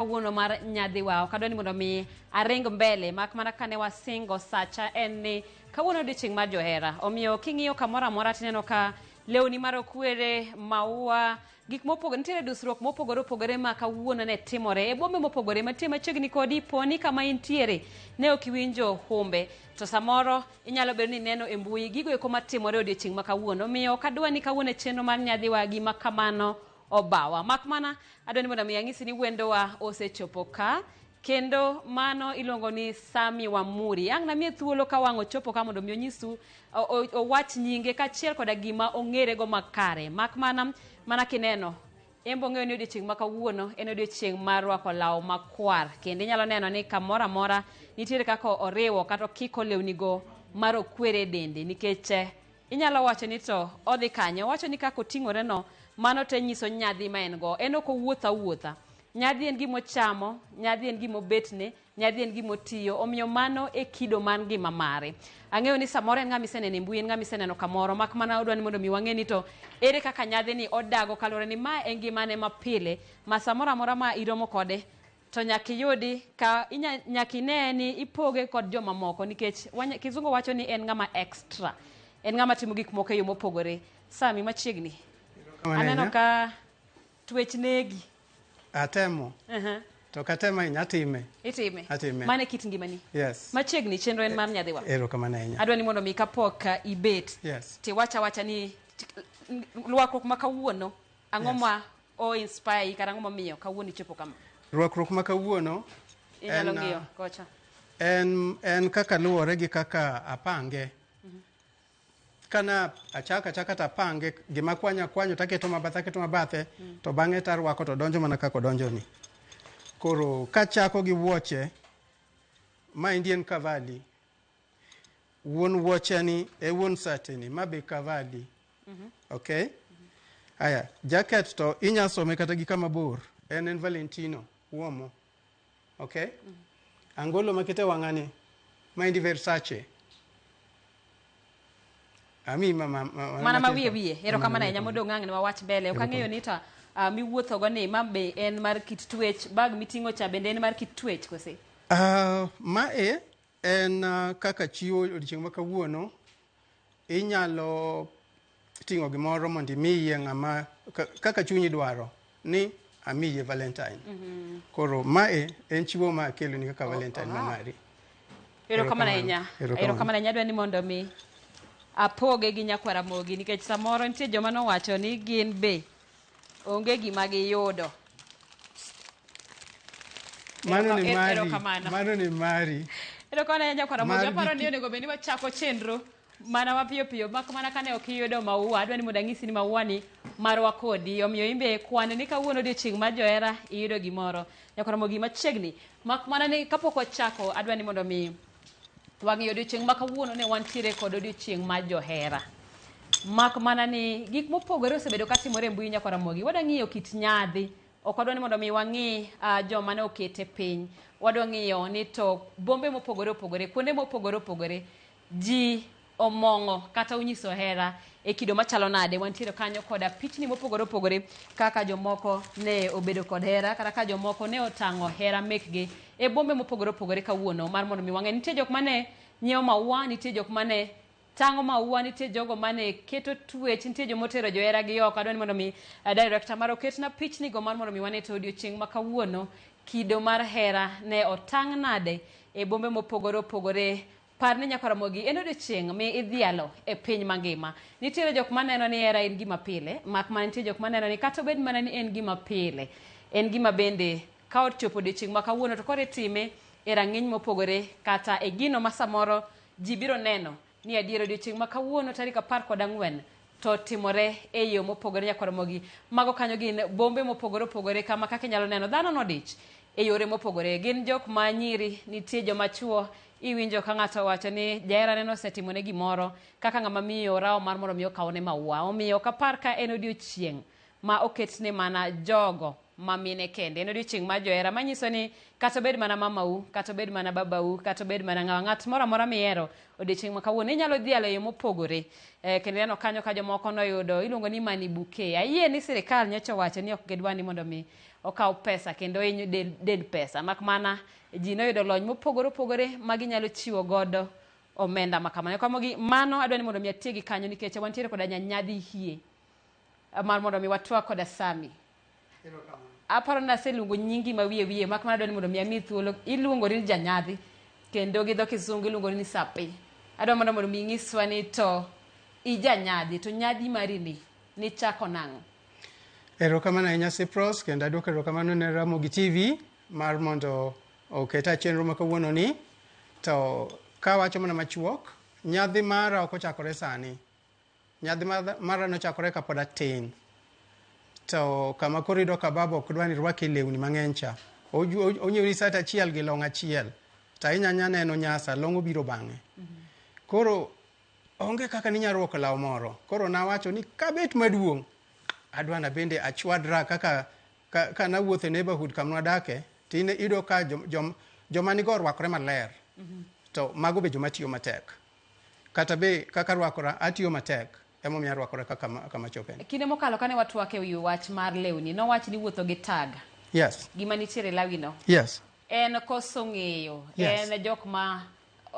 Kawuono mar nyadhiwa ok adwa ni mondo mi aring mbele mak mana kane wasingo sacha en ni kawuono odiochieng' mar johera. Omiyo king'iyo kamoro amora tineno ka lewni marokwere, maua, gik mopogore nitiere dusruok mopogore opogore ma kawuono ne timore e bombe mopogore mantie machiegni kodi. Poni kama intiere ne ok iwinjo humbe to samoro inyalo bedo ni ineno e mbui gigo eko matimore odiochieng' ma kawuono. Omiyo ok adwa ni kawuono e chenro mar nyadhiwa gima kamano obawa. Mak mana adwa ni mondo mi anyisi ni wendowa osechopo ka kendo mano iluongo ni Sami Wamuri. Ang' namiye thuolo ka wang' ochopo ka mondo mi onyisu owach nyinge kaachiel koda gima ong'erego makare. Mak mana mana kineno en be ong'eyo ni odiochieng' ma kawuono en odiochieng' mar rwako law makwar kendo inyalo neno ni kamoro amora nitiere kaka oriwo kata okiko lewnigo marokwere e dende nikech Inyalo wacho ni to odhi kanye? Owacho ni kaka oting'oreno, mano te nyiso nyadhi ma en go. En ok owuoth awuotha. Nyadhi en gima ochamo, nyadhi en gima obetne, nyadhi en gima otiyo. Omiyo mano e kido mar ngima mare. Ang'eyo ni samoro en ng'ama iseneno e mbui, en ng'ama iseneno kamoro, mak mana odwa ni mondo mi wang'e ni to ere kaka nyadhini odago kaluwore ni ma e ngimane ma pile ma samoro amora ma iromo kode to nyaka iyudi ka inya, nyaka ine ni ipoge kod jomamoko nikech wanya, kizungu wacho ni en ng'ama extra en ng'ama timo gik moko e yo mopogore. Sami machiegni aneno ka twech negi. Atemo. To katemo ahinya atime. Itime. Atime. Mano e kit ngimani. Yes. Machiegni chenro en mar nyadhiwa. Erokamano ahinya. Adwa ni mondo mi kapok ibet. Yes. Tiwacha wacha ni rwakruok ma kawuono ang'o Yes. ma o inspire yi kata ang'o momiyo kawuono ichopo kama? Rwakruok ma kawuono Inyalo en, ng'iyo kocha. en kaka luwore gi kaka apange. Kana achako achaka to apange gima akwanyo akwanyo to aketo mabathe aketo mabathe to bang'e to arwako to donjo mana kaka odonjoni. Koro kachako gi wuoche, maendi en Cavalli. Wuon wuocheni e wuon satini, ma be Cavalli. Okay? Aya, jacket to inya some kata gi kama bor. En en Valentino, uomo. Okay? Angolo makete wang'ani, maendi Versace. Ami ma, ma, ma, Mana ma matin wiye to. wiye. Mana Erokamano wiye ahinya kama. mondo ong'ang' ne wawach mbele. Ok ang'eyo ni to miwuotho go ni ma be en mar kit twech, bag miting'o cha bende en mar kit twech kose? Mae en kaka chiwo odiochieng' ma kawuono inyalo ting'o gimoro mondo imiye ng'ama kaka chunyi dwaro ni amiye Valentine. Koro mae en chiwo ma akeloni kaka Valentine ma mari. Erokamano ahinya. Erokamano ahinya. Adwa ni mondo mi apoge gi nyakwar Ramogi nikech samoro nitie joma nowacho ni gin be onge gima giyudo. Mano ni mari. Erokamano. Mano ni mari. Erokamano ahinya nyakwar Ramogi. Mar Aparo ni gi- onego bed ni wachako chenro mana mapiyo piyo mak mana kane ok iyudo maua. Adwa ni mondo anyisi ni maua ni marwa kodi. Omiyo imbe kwan ni kawuono odiochieng' mar johera iyudo gimoro. Nyakwar Ramogi machiegni. Mak mana ni kapok wachako adwa ni mondo mi wang'iyo odiochieng' ma kawuono ne wantiere kod odiochieng' mar johera. Mak mana ni gik mopogore osebedo katimore e mbui nyakwar Ramogi. Wadwa ng'iyo kit nyadhi. Ok wadwa ni mondo mi wang'i joma ne okete piny. Wadwa ng'iyo ni to bombe mopogore opogore, kuonde mopogore opogore, ji omong'o kata onyiso hera e kido machalo nade. Wantiere kanyo koda pichni mopogore opogore kaka jomoko ne obedo kod hera kata ka jomoko ne otang'o hera mekgi e bombe mopogore opogore kawuono mar mondo mi wang'e. Nitie jok mane nyiewo maua, nitie jok mane tang'o maua, nitie jogo mane keto twech, nitie joma otero johera gi oko. Adwa ni mondo mi director mar oketna pichni go mar mondo mi wane to odiochieng' ma kawuono kido mar hera ne otang' nade e bombe mopogore opogore. Par ni nyakwar Ramogi en odiochieng' mi idhialo e piny mangima. Nitiere jok maneno ni hera en gima pile, mak mana nitie jok maneno ni kata obed mana ni en gima pile, en gima bende ka ochopo odiochieng' ma kawuono to koro itime e rang'iny mopogore kata e gino ma samoro ji biro neno ni adier odiochieng' ma kawuono tarik 14 to timore e yo mopogore nyakwar Ramogi. Mago kanyo gin bombe mopogore opogore kama kaka inyalo neno dhano nodich e yore mopogore. Gin jok ma nyiri, nitie joma chuo, iwinjo ka ng'ato owacho ni jaherane nosetimone gimoro kaka ng'ama miyo rawo mar mondo mi okawne maua. Omiyo ok apar ka en odiochieng' ma oketne mana jogo ma mine kende. En odiochieng' mar johera manyiso ni kata obed mana mamau, kata obed mana babau, kata obed mana ng'awa, ng'at moro amora mihero odiochieng' ma kawuono inyalo dhialo e yo mopogore. Kendo ineno kanyo ka jomoko noyudo iluongo ni money bouquet. Ayie ni sirikal nyocha owacho ni ok gidwa ni mondo mi okaw pesa kendo hiny dend pesa. Mak mana ji noyudo lony mopogore opogore ma ginyalo chiwo godo omenda ma kamano. Kamogi mano adwa ni mondo mi atiegi kanyo nikech wantiere koda nyanyadhi hie mar mondo mi watwak koda Sami. Aparo ni aseluongo nyingi ma wiye wiye mak mana adwa ni mondo mi amiyi thuolo. Iluongori ni janyadhi kendo gi dho kisungu iluongori ni Sapi. Adwa mondo mi inyiswa ni to ijanyadhi to nyadhi mari ni nichako nang'o? Erokamano ahinya Cyprus, kendo aduoko erokamano ne Ramogi TV mar mondo oketa chenro ma kawuono ni. To kawacho mana machuok, nyadhi mara ok ochakore sani. Nyadhi mara nochakore kapod atin. To kama koro iyudo ka baba ok dwa ni irwaki lewni mang'eny cha. Onyiewni sat achiel gi long achiel. To ahinya anya neno nyasa, long obiro bang'e. Koro onge kaka ninya rwako law moro. Koro nawacho ni kabet maduong', adwa na bende achwadra kaka ka nawuotho e neighborhood kama nwadake, to iyudo ka joma nigo orwakore maler. To mago be joma tiyo matek. Kata be kaka rwakora, atiyo matek. Emomiyo arwakora kaka kama chope. Kinde mokalo kane watwak e wi wach mar lewni, nowach ni wuotho gi tag. Yes. Gima nitiere e lawino. Yes. En koso ng'eyo. Yes. En jok ma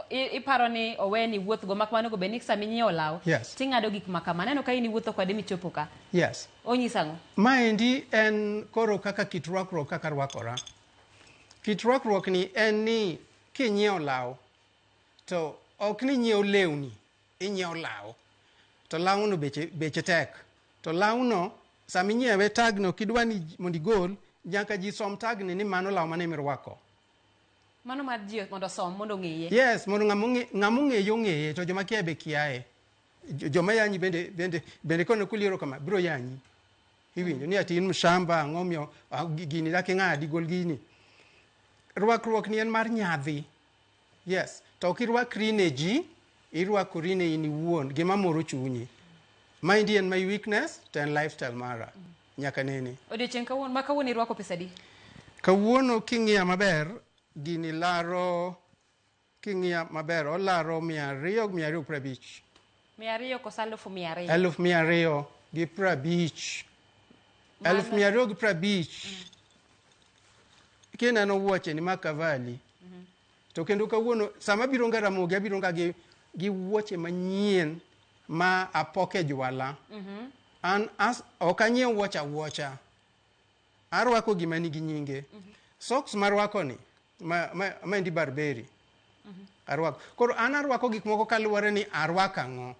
iparo ni oweni wuoth go mak mano go bed ni sama inyiewo law. Yes. Ting'ado gik ma kama. Aneno ka in iwuotho kode michopo ka. Yes. Onyisa ang'o? Maendi en koro kaka kit rwakruok kaka rwakora. Kit rwakruok ni en ni kinyiewo law to ok ni inyiewo lewni, inyiewo law. To lawno beche tek. To lawno sama inyiewe tag no kidwa ni mondo igol, nyaka ji som tag ni ni mano law mane mirwako. Mano mar ji mondo osom mondo ong'eye. Yes, mondo ng'ama ong'eye ong'eye to joma kia be kiaye. Joma yanyi bende kono kuliero kama biro yanyi. Iwinjo ni ati in mshamba ang'o miyo gini dak ing'adi gol gini. Rwakruok ni en mar nyadhi. Yes, to ok irwakri ne ji, irwakori ne in iwuon, gima moro chunyi. Maendi en my weakness to en lifestyle mara. Nyaka nene. Odiochieng' kawuono, ma kawuono irwako pesa adi? Kawuono king'iya maber, gini laro, king'iya maber, olaro 200, 250. 200 koso 200,000? 250,000. 250,000. Kineno wuoche ni Makavali. To kendo kawuono, sama abiro nga Ramogi, abiro nga gi wuoche manyien ma apoke jwala. An ok anyiew wuoche awuocha. Arwako gima nigi nyinge. Socks marwako ni, maendi Burberry. Arwako. Koro an arwako gik moko kaluwore ni arwako ang'o.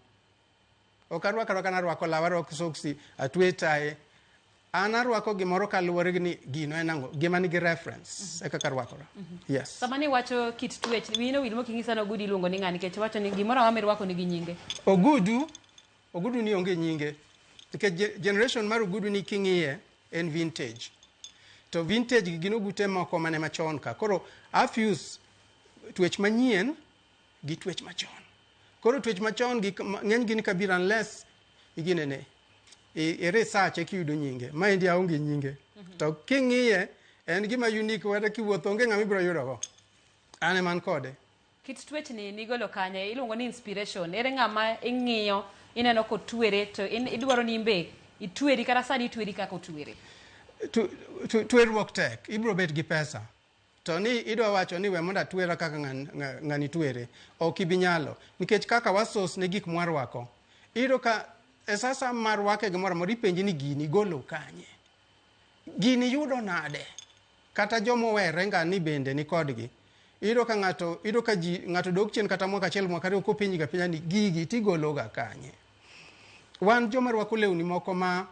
Ok arwako arwaka, narwako law, arwako soksi, atwe tie. An arwako gimoro kaluwore gi ni gino en ang'o, gima nigi reference, e kaka arwakora. Yes. Sama ni wacho kit twech, wiyi nowil mok inyisa ni ogudu iluongo ni ng'a, nikech iwacho ni gimoro amora mirwako nigi nyinge. Ogudu ni onge nyinge. Nikech generation mar ogudu ni king'iye en vintage. To vintage gi gin ogute moko mane machon ka. Koro afuse twech manyien gi twech machon. Koro twech machon gi ng'eny gi ni kabira unless iginene. I research eka iyudo nyinge. Maendi aonge nyinge. To king'iye en gima unique kata kiwuotho onge ng'ama ibiro yudo go. An ema an kode. Kit twech ni nigolo kanye? Iluongo ni inspiration. Ere ng'ama ing'iyo ineno kotwere to idwaro ni imbe itweri kata sani itweri kaka otwere? Tweruok tek. Ibiro bet gi pesa. To ni idwa wacho ni we mondo atwera kaka ng'ani twere. Ok ibi nyalo. Nikech kaka wasos ne gik mwarwako. Iyudo ka e sasa marwake gimoro amora ipenji ni gini golo kanye. Gini yudo nade? Kata joma owere nga ni bende ni kodgi. Iyudo ka ng'ato, iyudo ka ji, ng'ato dok chien kata mwaka achiel, mwaka ariyo kopenji ga penja ni gigi tigolo ga kanye. Wan joma rwako lewni moko ma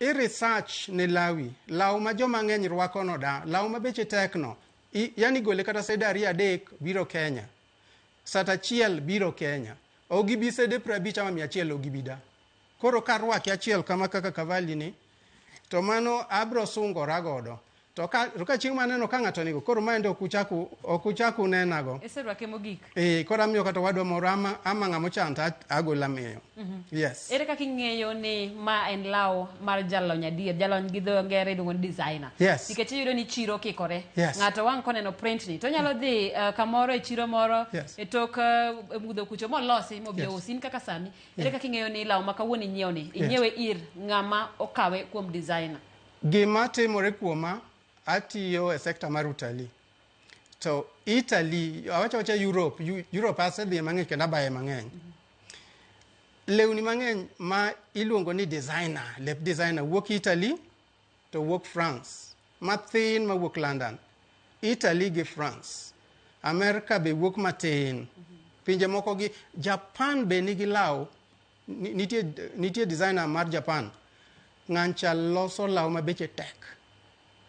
i research ne lawi, law ma joma ng'eny rwako no da, law ma beche tek no, yani gole kata sede ariyo adek biro Kenya. Sat achiel biro Kenya. Ok gibi sede 50 ama 100 ok gibi da. Koro karwake achiel kama kaka Kavali ni, to mano abro sungora godo. To ka chieng' maneno ka ng'ato nigo, koro maendi ok uchaku unenago. Iserwake mogik. Eh, koro amiyo kata wadwa moro ama ng'ama ochan to agolo amiyo. Yes. Ere kaka ing'eyo ni ma en law mar jalony adier? Jalony gi dho ngere iluongo ni designer. Nikech iyudo ni chiro okikore. Ng'ato wang' koneno print ni to onyalo dhi kamoro e chiro moro e tok mudho kucho molosi mobi ousi. In kaka sani, ere kaka ing'eyo ni law ma kawuono inyiewo ni inyiewe ir ng'ama okawe kuom designer? Gima timore kuoma, atiyo e sector mar utalii. To Italy, awacho awacha Europe, Europe asedhiye mang'eny kendo abaye mang'eny. Lewni mang'eny ma iluongo ni designer, lep designer wuok Italy to wuok France. Mathin mawuok London. Italy gi France. America be wuok matin. Pinje moko gi Japan be nigi law. Nitie designer mar Japan. Ng'ancha loso law ma beche tek.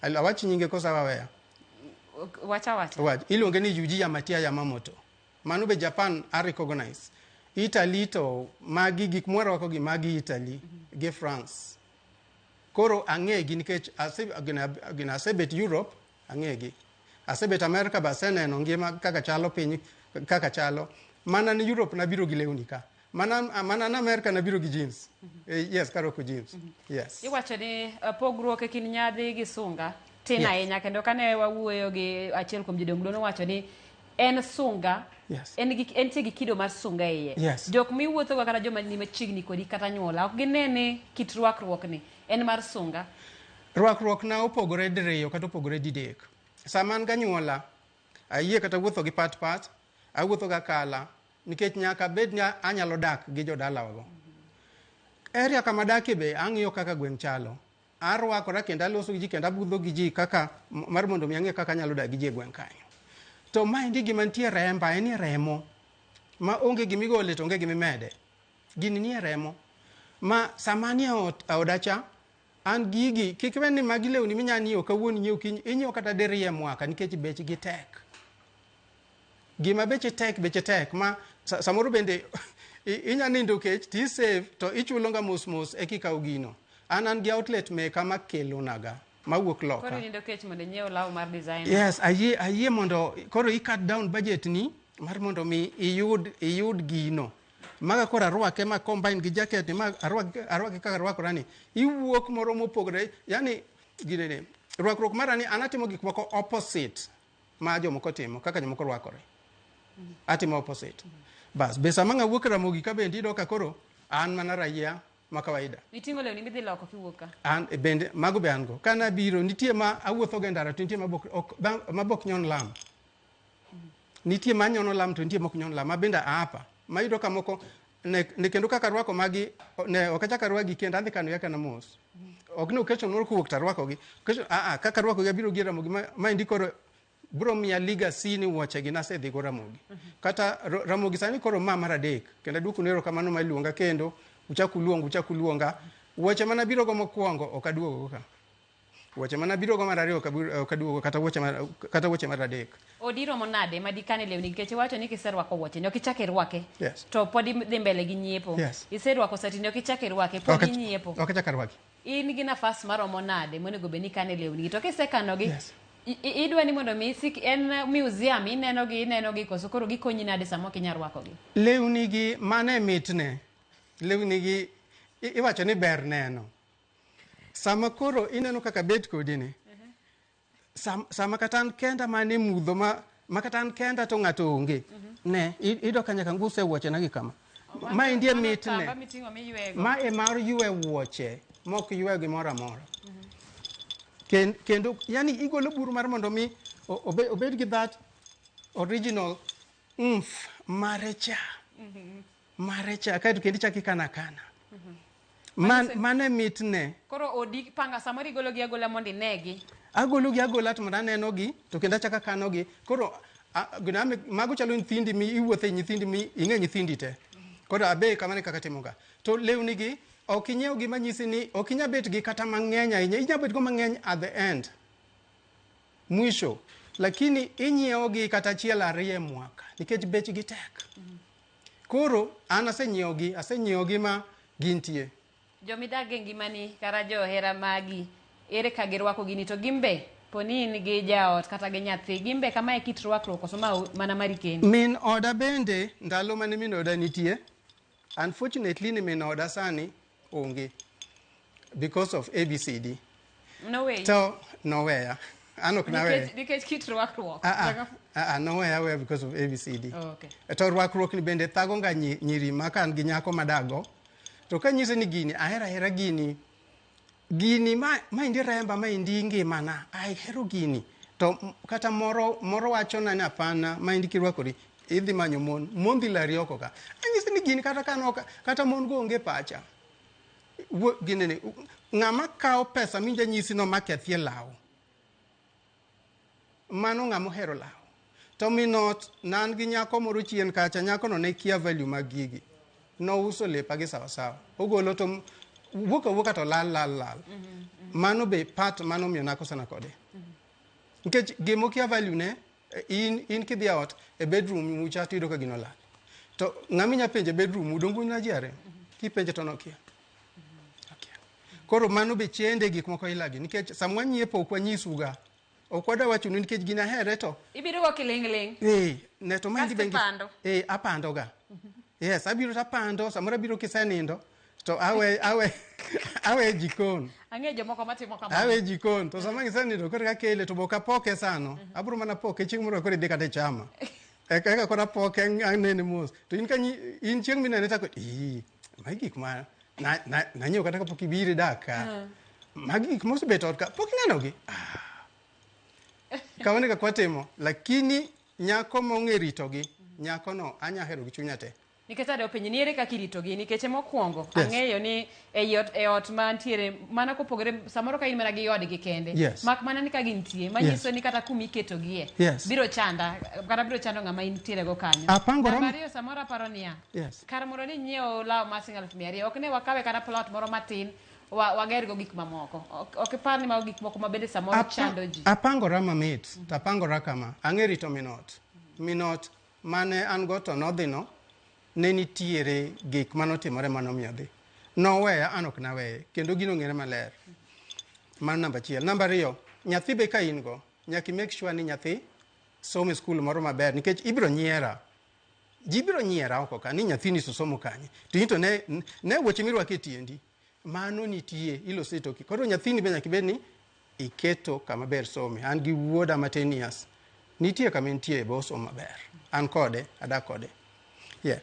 Awach nyinge kosa waweya? Wacha wacha. Wach. Iluonge ni Yuji Yamatia Yamamoto. Mano be Japan a recognize. Italy to magi gik mwarwako gi magi Italy gi France. Koro ang'egi nikech gina asebet Europe, ang'egi. Asebet America be aseneno ngima kaka chalo piny kaka chalo. Mana ni Europe nabiro gi lewni ka. Mana na America nabiro gi jeans. Yes, karwako jeans. Yes. Iwacho ni pogruok e kind nyadhi gi sunga tin ahinya, kendo kane wawuoyo gi achiel kuom jodong dono wacho ni en sunga. En entie gi kido mar sunga e iye. Jok miwuothogo kata joma ni machiegni kodi kata anyuola ok gine ni kit rwakruok ni en mar sunga. Rwakruok na opogore diriyo kata opogore didek. Sama an ganyuola, ayie kata wuotho gi pat pat, awuotho ga kala, nikech nyaka bed ni anyalo dak gi jodalawago. Area kama adakie be ang'iyo kaka gweng' chalo. Arwakora kendo aloso gi ji kendo abudho gi ji kaka mar mondo mi ang'e kaka anyalo dak gi ji e gweng' kanyo. To maendi gima nitie remba, en e remo. Ma onge gimigole to onge gimimede. Gini nie remo. Ma sama anie ot, e oda cha, an gigi, kik iwe ni magi lewni minya nyiewo kawuono inyiew kiny, inyiewo kata diriyo e mwaka nikech bechgi tek. Gima beche tek, beche tek ma samoro bende inya nindo kech ti save to ichulo ga mos mos eka ikaw gino. An gi outlet meka makelonaga mawuok loka. Koro inindo kech mondo inyiew law mar designer? Yes, ayie mondo koro i cut down budget ni mar mondo mi iyud gino. Maga koro arwake ma combine gi jacket ni ma arwake kaka arwakora ni. Iwuok moro mopogore, yani ginene. Rwakruok mara ni an atimo gik moko opposite ma jomoko timo, kaka jomoko rwakore. Atimo opposite. Bas, be sama ng'a wuok Ramogi ka bende iyudo ka koro an mana raia ma kawaida. Iting'o lewni midhi loko kiwuok ka? An bende mago be an go. Ka nabiro nitie ma awuotho go e ndara to nitie ma bok nyon lam. Nitie ma nyono lam to nitie mok nyon lam. Ma bende aapa. Ma iyudo ka moko ne kendo kaka arwako magi ne ok achak arwakgi kendo adhi kano gi akana mos. Ok ni occasion moro kowuok to arwakogi. Occasion kaka arwakogi abiro gi e Ramogi ma maendi koro biro miya legacy ni wuoche gi nasedhi go Ramogi. Kata Ramogi sani koro ma mar adek kendo aduoko nu erokamano ma iluonga kendo uchak uluonga uchak uluonga. Wuoche mana biro go mokwongo ok aduogo go ka. Wuoche mana biro go mar ariyo ok aduogo kata wuoche mar adek. Odi romo nade ma dikane lewni nikech iwacho ni kiserwako wuoche ni ok ichak irwake? Yes. To pod idhi mbele gi nyiepo. Iserwako sati ni ok ichak irwake, pod inyiepo. Ok achak arwaki. In gi nafas maromo nade monego bed ni ikane lewni gi? To kisekanogi, idwa ni mondo mi isik en museum ineno gi koso koro gikonyi nade sama ok inyal rwakogi? Lewni gi mane mitne. Lewni gi iwacho ni ber neno. Sama koro ineno kaka bet kodi ni. Sama kata an kenda mane mudho ma kata an kenda to ng'ato onge. Ne, iyudo ka nyaka nguse wuochena gi kama. Maendi e Mano mitne. otamba miting'o miywego. Ma e mar ywe wuoche mok ywe gimoro amora. Kendo yani igolo buru mar mondo mi obed gi that original oomph mare cha. Mare cha kaeto kendo ichako ikano akana. Mano e mitne. Koro odi panga samoro igolo gi agola mondo inegi. Agolo gi agola to mondo aneno gi to kendo achako akano gi. Koro mago chalo nyithindi mi iwuothe nyithindi mi ing'e nyithindi te. Koro abe kamano e kaka atimo ga. To lewni gi ok inyiew gi manyisi ni ok inyal bet gi kata mang'eny ahinya. Inyalo bet go mang'eny at the end. Mwisho. Lakini inyiewo gi kata achiel ariyo e mwaka nikech bechgi tek. Koro an asenyiewo gi ma gintie. Jomidak e ngimani kata johera magi ere ka girwako gini to gin be Poni in gi jaot kata gi nyathi, gin be kama e kit rwakruok koso ma mana mari kendi? Min oda bende ndalo mane min oda nitie, unfortunately ni min oda sani onge because of ABCD. Noweyi. To noweya. An ok naweye. Nikech kit rwakruok. Ah, ah, ah, noweya aweya because of ABCD. Oh, okay. To rwakruok ni bende thago ga nyiri ma ka an gi nyako madago. To kanyise ni gini, ahero ahera gini, gini ma maendi remba, maendi ngimana, ahero gini. To kata moro moro wachona ni hapana, maendi kirwakori, idhi manyo mon, mon dhi lari oko ka. Anyise ni gini kata ka nok, kata mon go onge pacha. Gini ni, ng'ama kawo pesa minja nyisi no makethie law. Mano ng'ama ohero law. To minot, ne an gi nyako moro chien kacha, nyakono ne kia value mag gigi. Nouso lepa gi sawa sawa. Ogolo to wuok awuoka to lal lal lal. Mano be part mano miyo nakosana kode. Nikech gima okia value ne, in kidhi e ot, e bedroom ucha to iyudo ka gino olal. To ng'ama inya penjo e bedroom u, donge un ji ariyo? Kipenje to nokia. Okia. Koro mano be chende gik moko ilagi nikech sama wanyiepo ok wanyisuga. Ok wadwa wachonu nikech gini ahere to Ibiro go kiling'ling'. Eh, ne to maendi Kasto be ipando. Eh, apando ga. Yes, abiro to apando, samoro abiro kisenindo to awe jikon. Ang'eyo jomoko matimo kamano. Awe jikon to sama gisenindo koro akele to bok apoke sano. Abiro mana poke chieng' moro koro idhi kata e chama. Eka koro apoke anene mos. To in kanyi in chieng' minene tako ii, magi gik ma nanyiewo kata kapok ibiro idak ka. Magi gik mosebet ot ka pok ineno gi. Ah. Kamano e kaka watimo, lakini nyako mong'e ritogi, nyakono anya hero gi chunya te. Nikech ade openji ni ere kaka iritogi nikech mokwongo Yes. ang'eyo ni ei ot, e ot mantiere mana kopogore samoro ka in mana gi odgi kende Yes. mak mana ni ka gintie manyiso ni kata kuma iketogie Yes. biro chanda kata biro chando ng'ama intiere go kanyo. Apangora Namba ariyo samoro aparo niya Yes. kar mondo ni inyiew law mar siling 200,000 ok ne wakawe kata plot moro matin wagergo gik mamoko. Ok ipar ni mago gik moko ma bende samoro chando ji. Apangora mamit, to apangora kama. Ang'e rito minot. Minot mane an go to nodhi no, ne nitiere gik manotimore manomiyo odhi. Noweya, an ok naweye, kendo gino ong'ere maler. Mano namba achiel. Namba ariyo, nyathi be ka in go, nyaka i make sure ni nyathi somo e skul moro maber, nikech ibiro nyiera. Ji biro nyiera oko ka ni nyathini somo kanye. To in to ne wuoche mirwako e tiendi. Mano nitie, ilose e toki. Koro nyathini be nyaka ibed ni iketo kama ber some. An gi wuoda ma 10 years. Nitie kama entie be osomo maber. An kode, adak kode. Yeah.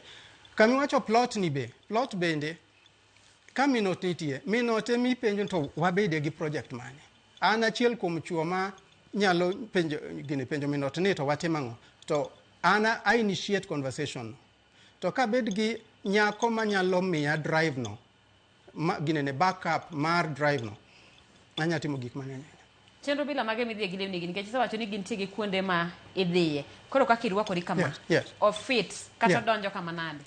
Kama iwacho plot ni be, plot bende, ka minot nitie, minot ema ipenjo to wabede gi project mane. An achiel kuom chuo ma nyalo penjo, gini penjo minot ni to watim ang'o. To an I initiate conversation. To kabed gi nyako manyalo miya drive no, ma, ginene backup mar drive no, anya timo gik mang'eny. Chenro bila mage midhiye gi lewni gi nikech isewacho ni gintie gi kuonde ma idhiye. Koro kaka irwakori kama, Yes, yes. ofit kata Yeah. odonjo kama nade?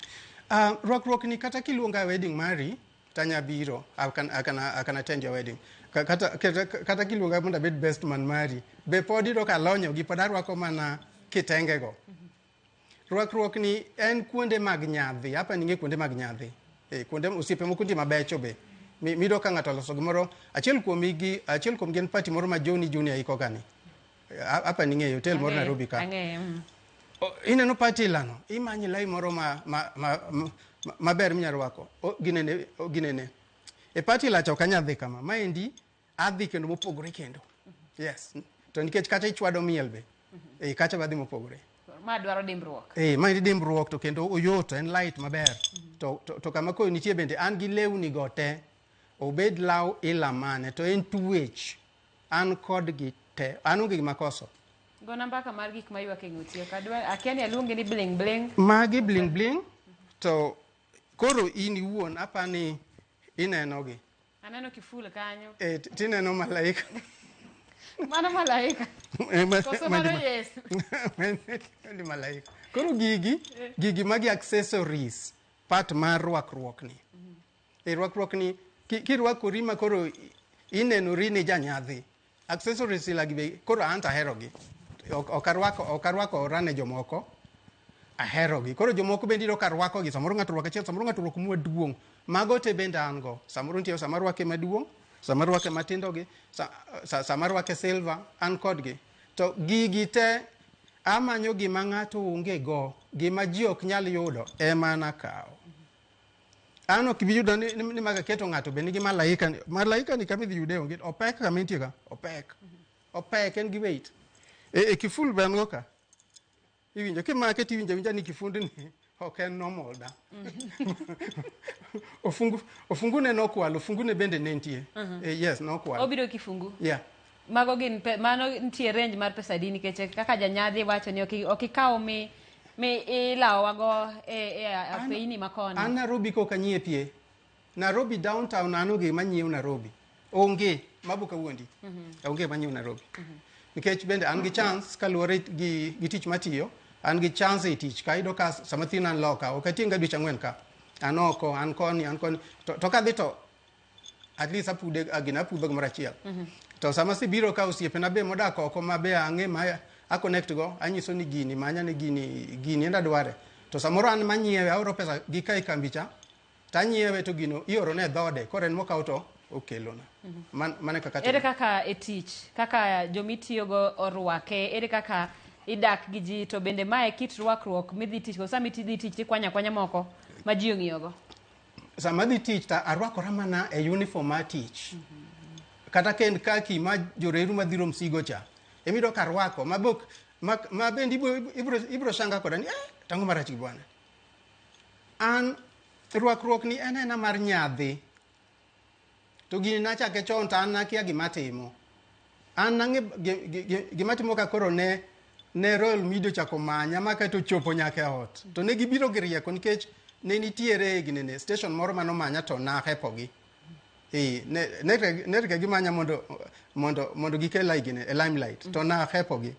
Rwakruok ni kata kiluonga e wedding mari, tanya biro, I can attend your wedding. Kata kiluonga mondo abed best man mari, be pod iyudo ka alonyo gi pod arwako mana kitenge go. Rwakruok ni en kuonde mag nyadhi, hapa ni ng'e kuonde mag nyadhi. Kuonde osiepe moko nitie mabecho be. Miyudo ka ng'ato oloso gimoro, achiel kuom igi, achiel kuom gi en party moro ma Johnny Junior iko ga ni. Hapa ni ng'eyo hotel moro Ang'eyo, Nairobi ka. Ang'eyo. Ineno party lano, imanyo lai moro maber minyalo rwako. Ginene, ginene. E party lacha ok anyal dhi kama. Maendi adhi kendo mopogore kendo. Yes. To nikech kacha ichwado miel be. Kacha wadhi mopogore. Ma dwaro dimbruok. Maendi dimbruok to kendo oyot, en light maber. To kama koyo nitie bende an gi lewni go te. Obed law ila mane to en twech. An kodgi te. An onge gima koso. Gona mbaka mar gik ma ywak e ng'uti. Ok adwa, akia ni aluonge ni bling bling. Magi bling bling to koro in iwuon apani ineno gi. Aneno kiful kanyo. Tineno malaika. Mano malaika. Koso mano Yesu. Mano malaika. Koro gigi magi accessories part mar rwakruok ni. Rwakruok ni kirwakori ma koro inenori ni janyadhi. Accessories ila gi be koro an to ahero gi. Ok arwako ora ne jomoko. Ahero gi. Koro jomoko bende iyudo ka rwako gi. Samoro ng'ato orwako achiel, samoro ng'ato orwako maduong'. Mago te bende an go. Samoro nitie sama arwake maduong', Sama arwake matindo gi, sama arwake silver, an kodgi. To gigi te amanyo gima ng'ato onge go, gima ji ok nyal yudo ema an akawo. An ok ibi yudo ni maga keto ng'ato be nigi malaika ni. Malaika ni kama idhi yude onge. Opek kama entie ka, opek. Opek en gi weight. E kiful be an go ka. Iwinjo kimake tiwinjo awinja ni kifundni ok en normal da. Ofungu ne nokwal, ofungu ne bende ne nitie. Yes, nokwal. Obiro kifungu. Yeah. Mago gin mano nitie range mar pesa adi nikech kaka janyadhi wacho ni ok ikaw mi ilawowago e apeini makoni. An Nairobi koka anyiepie. Nairobi downtown an onge gima nyiewo Nairobi. Onge, mabuka wuondi. Onge gima nyiewo Nairobi. Nikech bende an gi chance kaluwore gi tich matiyo, an gi chance e tich ka ayudo ka sama thin an loka, ok ating' ga dweche 4 ka. An oko, an koni, an koni. To kadhi to at least apude gina apudho gimoro achiel. To sama asebiro ka osiepena be modak oko ma be ang'e ma a connect go, anyiso ni gini manya ni gini, gini enda dware. To samoro an manyiewe, aoro pesa gi ka e kambi cha, to anyiewe to gino iorone e dhode, koro en mokawo to okelona. Mano e kaka Ere atimo. kaka e tich, kaka jomitiyogo orwake, ere kaka idak gi ji, to bende mae kit rwakruok midhi tich go, sama idhi tich tikwanya akwanya moko ma ji ong'iyogo? Sama adhi tich to arwakora mana e uniform mar tich. Kata ka en kaki ma joreru madhiro msigo cha, emiyudo ka arwako, ma bok, ma bende ibro shanga koda ni, tang'o marach gi bwana. An rwakruok ni en aena mar nyadhi. To gini nachake chon to an nakia gima timo. An nang'e gima timo ka koro ne Royal Media ochako manya ma kaeto ochopo nyaka e ot. To ne gibiro gi rieko nikech ne nitiere ginene station moro manomanya to nahepogi. Ne gimanya mondo gikel gine e limelight to nahepogi.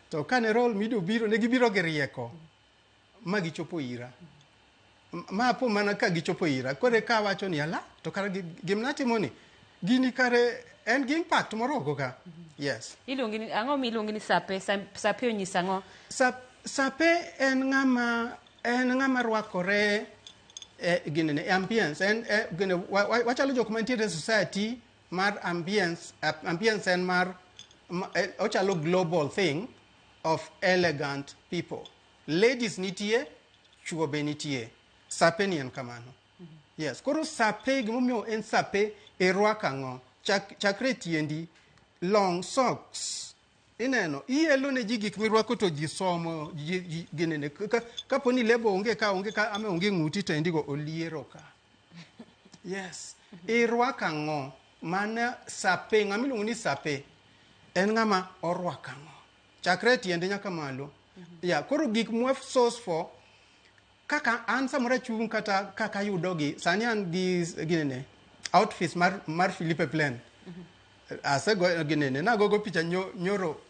To kane Royal Media obiro ne gibiro gi rieko ma gichopo ira. Ma apo mana ka gichopo ira. Koro eka awacho ni ala, to kara gima natimo ni, gini kare en gi impact moro oko ka. Yes. Iluongi ni, ang'o miluongi ni Sape? Sape onyiso ang'o? Sape en ng'ama rwakore ginene, ambience. En gine, wachalo jok mantiere e society mar ambience. Ambience en mar, ochalo global thing of elegant people. Ladies nitie, chuo be nitie. Sape ni en kamano. Yes. Koro sape, gimomiyo en sape, irwako ang'o? Chakre tiendi, long socks. Ineno, ielo ne ji gik mirwako to ji somo, ji ginene. Kapo ni lebo onge ka, onge ka, ama onge ng'uti to indigo oliero ka. Yes. Irwako ang'o? Mana sape, ng'ama iluongo ni sape, en ng'ama orwako ang'o? Chakre tiende nyaka malo. Yeah, koro gik mwa source for, kaka an samoro achung' kata kaka ayudogi, sani an gi ginene, outfits mar Philippe Plein. Asego ginene, nagogo picha nyoro.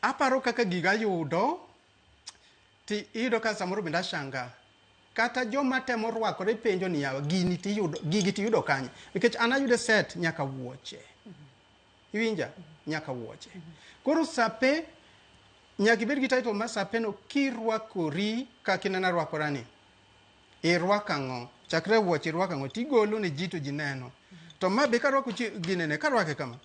Aparo kaka giga ayudo, ti iyudo ka samoro bende ashanga. Kata joma temo rwakore penjo ni yawa, gini tiyudo, gigi tiyudo kanye? Nikech an ayudo set nyaka wuoche. Iwinja? Nyaka wuoche. Koro sape, nyaka ibed gi title mar sape no kirwakori kaka ineno arwakora ni. Irwako ang'o? Chakre wuoche irwako ang'o? Tigolo ne ji to ji neno. To ma be karwako ginene, karwake kama.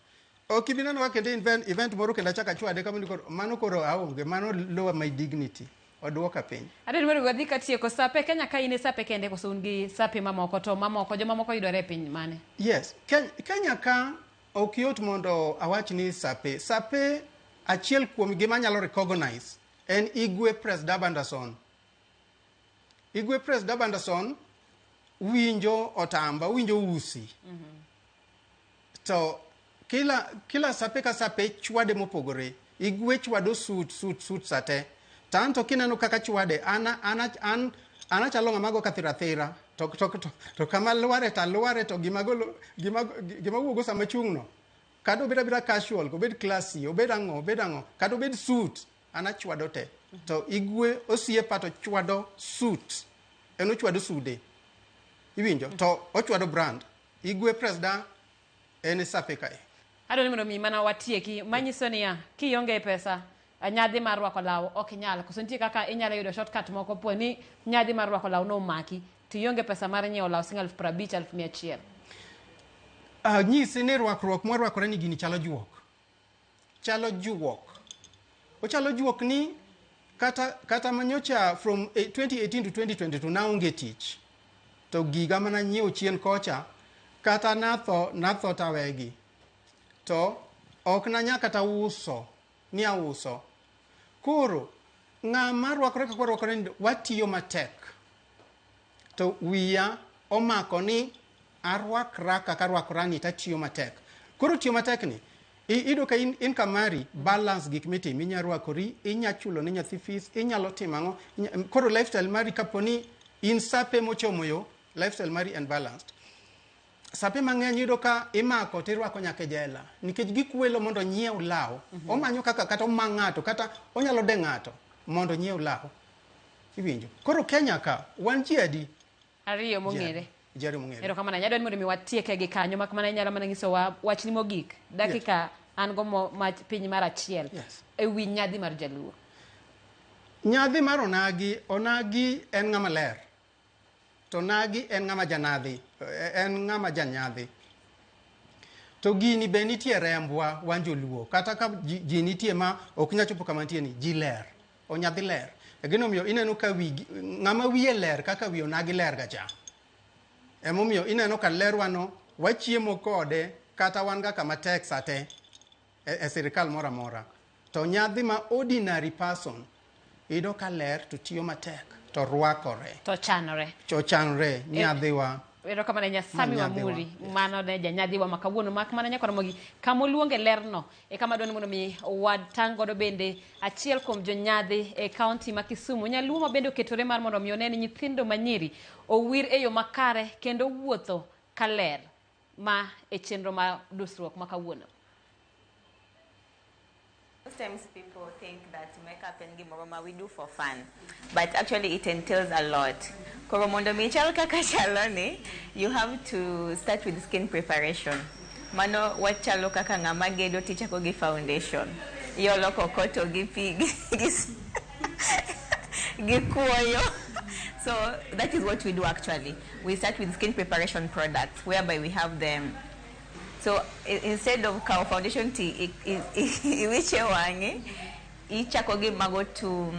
Ok ibi neno ka kendo event moro kendo achako achwade kama ni koro, mano koro aonge, mano lower my dignity. Oduoka piny. Adwaro mondo wadhi katieko sape Kenya ka in e sape kende koso un gi sape mamoko to mamoko jomamoko yudore e piny mane? Yes, Kenya ka ok yot mondo awach ni sape. Sape achiel kuom gima anyalo recognize en Igwe Presda Anderson. Igwe Presda Anderson winjo otamba, winjo usi. To kila sape ka sape chwade mopogore. Igwe chwado suit, suit, suit sate. To an to kineno kaka chwade, an achalo ng'ama go kathira thira. To kama lware to alware to gima wuogo sama chung' no. Kata obed abeda casual, obed classy, obed ang'o, obed ang'o, kata obed suit, an achwado te. To Igwe osiepa to chwado suit. En ochwado sude. Iwinjo? To ochwado brand. Igwe Presda en sape kae. Adwaro ni mondo mi mana watieki, manyiso niya, kionge pesa, nyadhi mar rwako law ok inyal. Koso nitie kaka inyalo yudo shortcut moko po ni nyadhi mar rwako law nomaki, to ionge pesa mar nyiewo law siling eluf piero abich, eluf mia achiel. Anyisi ni rwakruok mwarwakore ni gini chalo juok. Chalo juok. Ochalo juok ni kata manyocha from 2018 to 2022 naonge tich. To giga mana nyiewo chien kocha kata natho tawegi. To ok nanya kata uso ni auso. Koro ng'ama rwakore kaka warwakore ni watiyo matek. To wiya omako ni arwakra kaka arwakora ni tatiyo matek. Koro tiyo matek ni iyudo ka income mari balance gik mitimo. Inya rwakori, inya chulo ne nyathi fees, inyalo timo ang'o. Koro lifestyle mari kapo ni in sape mochomo yo, lifestyle mari en balanced. Sape mang'eny iyudo ka imako tirwako nyaka e jela nikech gikwelo mondo onyiew law. Omanyo kaka kata oma ng'ato kata onyalo de ng'ato mondo onyiew law. Iwinjo? Koro Kenya ka wan ji adi? Ariyo mong'ere. Ji ariyo mong'ere. Erokamano ahinya. Adwa ni mondo mi watieke gi kanyo mak mana inyalo mana nyisowa wachni mogik. Dakika an go mo piny mar achiel. Yes. E wi nyadhi mar Jaluo. Nyadhi mar onagi, onagi en ng'ama ler. To onagi en ng'ama janadhi, en ng'ama janyadhi. To gini be nitie rembwa wan joluo. Kata ka ji nitie ma ok nyal chopo kama nitie ni, ji ler. Onyadhi ler. E gino omiyo ineno ka wi, ng'ama wiye ler kaka wi onagi ler ga cha. Emomiyo ineno ka lerwano wachiemo kode kata wan ga kama tek sate e sirikal moro amora. To nyadhi ma ordinary person iyudo ka ler to tiyo matek to rwakore. To chanore. To chanore nyadhiwa. Erokamano ahinya Sami Wamuri. Mano ne janyadhiwa ma kawuono mak mana nyaka romogi kama oluonge lerno e kama dwani mondo mi watang' godo bende achiel kuom jonyadhi e kaunti ma Kisumu. Nyaluo ma bende oketore mar mondo mi one ni nyithindo manyiri owir e yo makare kendo wuotho kaler ma e chenro mar dusruok ma kawuono. Most times people think that makeup en gimoro ma we do for fun, but actually it entails a lot. Koro mondo mi ichal kaka chalo ni, you have to start with skin preparation. Mano wachalo kaka ng'ama gedo tichako gi foundation. Iolo kokoto gi pi gi kuoyo. So that is what we do actually. We start with skin preparation products whereby we have them. So instead of kawo foundation ti iwiche wang'e, ichako gi mago to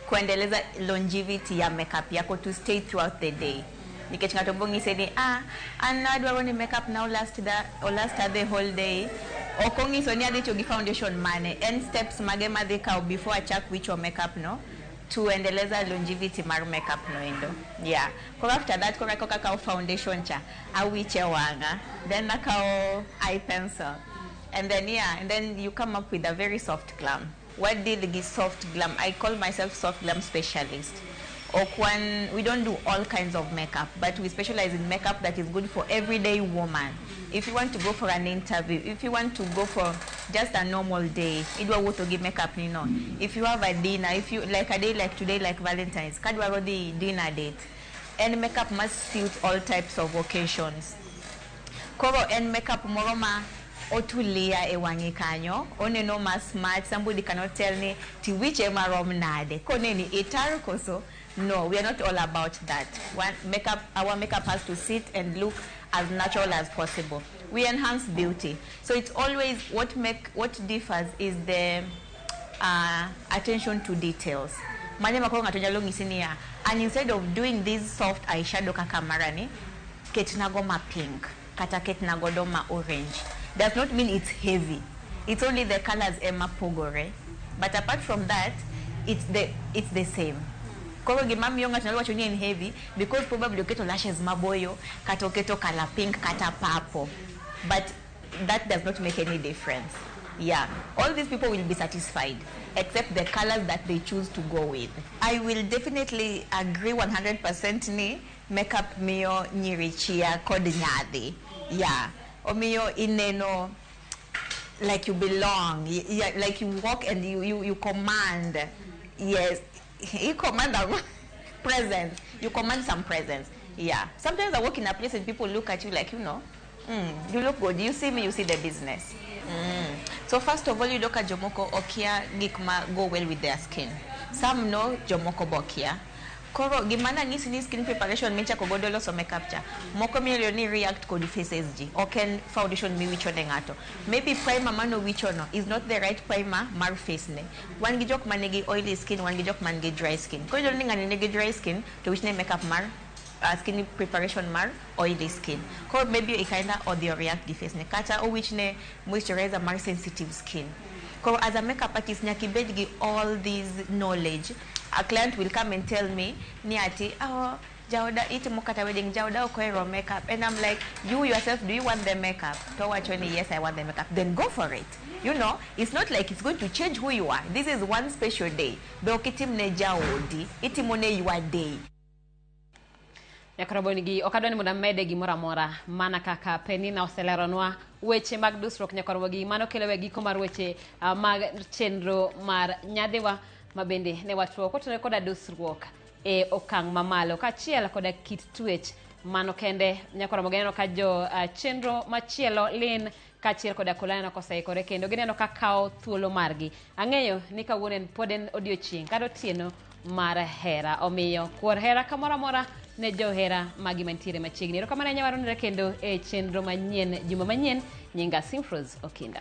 kuendeleza longevity ya makeup yako to stay throughout the day. Nikech ng'ato bo ng'ise ni an adwaro ni makeup now last the whole day. Ok ong'iso ni adhi tiyo gi foundation mane, en steps mage madhi kawo before achak wicho makeup no to endeleza longevity mar makeup no endo. Yeah. Koro after that, koro koka kawo foundation cha, awiche wang'a, then akawo eye pencil. And then yeah, and then you come up with a very soft glam. What did the soft glam? I call myself soft glam specialist. Okwan, we don't do all kinds of makeup, but we specialize in makeup that is good for everyday woman. If you want to go for an interview, if you want to go for just a normal day, idwa wuotho gi makeup ni no. If you have a dinner, if you like a day like today, like Valentine's, kadwaro dhi dinner date, en makeup must suit all types of occasions. Koro en makeup moro ma otulia e wang'i kanyo, oneno ma smart, somebody cannot tell ni ti wiche marom nade. Koneni itar koso? No, we are not all about that. One, makeup, our makeup has to sit and look as natural as possible. We enhance beauty. So it's always what differs is the attention to details. Mane makoro ng'ato nyalo ng'isi niya, and instead of doing this soft eyeshadow kaka marani, ketna go ma pink, kata ketna godo ma orange. Does not mean it's heavy. It's only the colors ema pogore. But apart from that, it's the same. Koro gima miyo ng'ato nyalo wacho ni en heavy because probably oketo lashes maboyo kata oketo color pink kata purple, but that does not make any difference. Yeah, all these people will be satisfied except the colors that they choose to go with. I will definitely agree 100% ni makeup miyo nyiri chia kod nyadhi. Yeah, omiyo ineno like you belong, yeah, like you walk and you command. Yes, you command a presence. You command some presence. Yeah. Sometimes I walk in a place and people look at you like, you look good. You see me, you see the business. So first of all, you look at jomoko okia gik ma go well with their skin. Some know jomoko bokia. Koro gima nanyisi ni skin preparation michako godo loso makeup cha, moko minyalo ni react kod faces ji. Ok en foundation miwicho ne ng'ato. Maybe primer manowicho no is not the right primer mar face ne. Wan gi jok manigi oily skin, wan gi jok man gi dry skin. Koro iyudo ni ng'ani nigi dry skin to wichne makeup mar skin preparation mar oily skin. Koro maybe ikaenda odhi o react gi face ne. Kata owichne moisturizer mar sensitive skin. Koro as a makeup artist nyaka ibed gi all these knowledge. A client will come and tell me ni ati, oh, jaoda itimo kata wedding, jaoda ok ohero makeup. And I'm like, you yourself, do you want the makeup? To owacho ni yes, I want the makeup. Then go for it. You know, it's not like it's going to change who you are. This is one special day. Be ok itim ne jaodi, itimo ne your day. Nyakrobo gi ok adwa ni mondo amede gimoro amora mana kaka Penina oseleronwa weche mag dusruok nyakorobo gi mano kelo e giko mar weche mag chenro mar nyadhiwa ma bende ne watuo kotenore koda dusruok e okang' mamalo kaachiel koda kit twech mano kende nyakoromo gineno ka jo chenro machielo lin kaachiel koda kolano koseikore kendo gineno ka kawo thuolo margi. Ang'eyo ni kawuono en pod en odiochieng' kata otieno mar hera omiyo kuor hera kamoro amora ne johera magi mantiere machiegni. Erokamano ahinya waronre kendo e chenro manyien juma manyien. Nyinga Simfros Okinda.